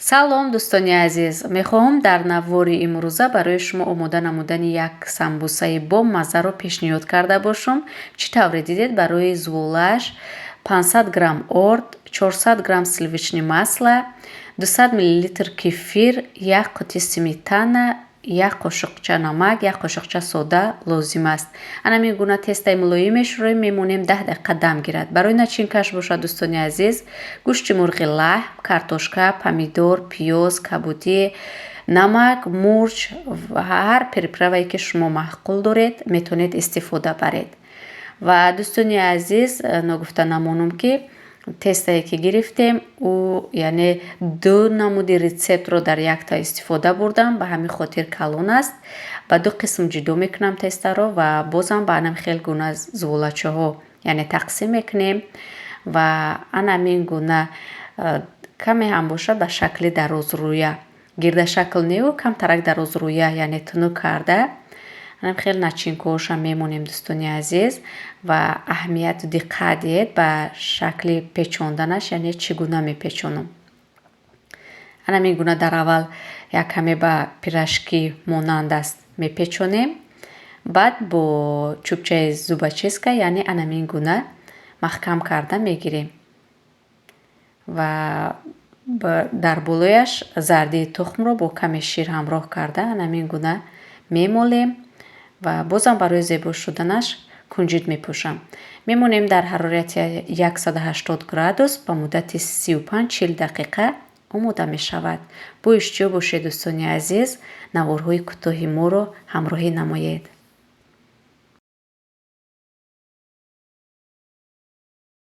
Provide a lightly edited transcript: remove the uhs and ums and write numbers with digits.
Салом, дӯстони азиз! Мехоҳам дар навори имрӯза барои шумо омода намудани як самбусаи бомаззаро пешниҳод карда бошам. Чӣ тавре дидед, барои зуволааш 500 грамм орд, 400 грамм сливочный масло, 200 миллилитр кефир, як қути сметана, як қошуқча намак, як қошуқча сода лозим аст. Ана ҳамин гуна тестаи мулоимешро мемонем, 10 дақиқа дам гирад. Барои начинкаш бошад, дӯстони азиз, гӯшти мурғи лаҳм, картошка, помидор, пиёз, кабудӣ, намак, мурч ва ҳар приправае, ки шумо маъқул доред, метавонед истифода баред. Ва, дӯстони азиз, ногуфта намонам, ки тестае, ки гирифтем, ӯ яъне ду намуди рецептро дар якта истифода бурдам, ба ҳамин хотир калон аст. Ба ду қисм ҷудо мекунам тестаро ва бозам ба анам хел гуна зуволачаҳо, яъне тақсим мекунем ва ана ҳамин гуна каме ҳам бошад, ба шакли дарозрӯя, гирдашакл неву камтарак дарозрӯя, яъне тунук карда, анам хел начинкаҳоша мемонем, дӯстони азиз. Ва аҳамияту диққат диҳед ба шакли печонданаш, яъне чӣ гуна мепечонам. Ана ҳамин гуна дар аввал як каме ба пирожки монанд аст мепечонем, баъд бо чӯбчаи зубочистка, яъне ана ҳамин гуна маҳкам карда мегирем ва дар болояш зардии тухмро бо каме шир ҳамроҳ карда, ана ҳамин гуна мемолем ва бозам барои зебо шуданаш кунҷид мепӯшам. Мемонем дар ҳарорати 180 градус, ба муддати 35-40 дақиқа омода мешавад. Бо иштиҳо бошед, дӯстони азиз, наворҳои кӯтоҳи моро ҳамроҳӣ намоед.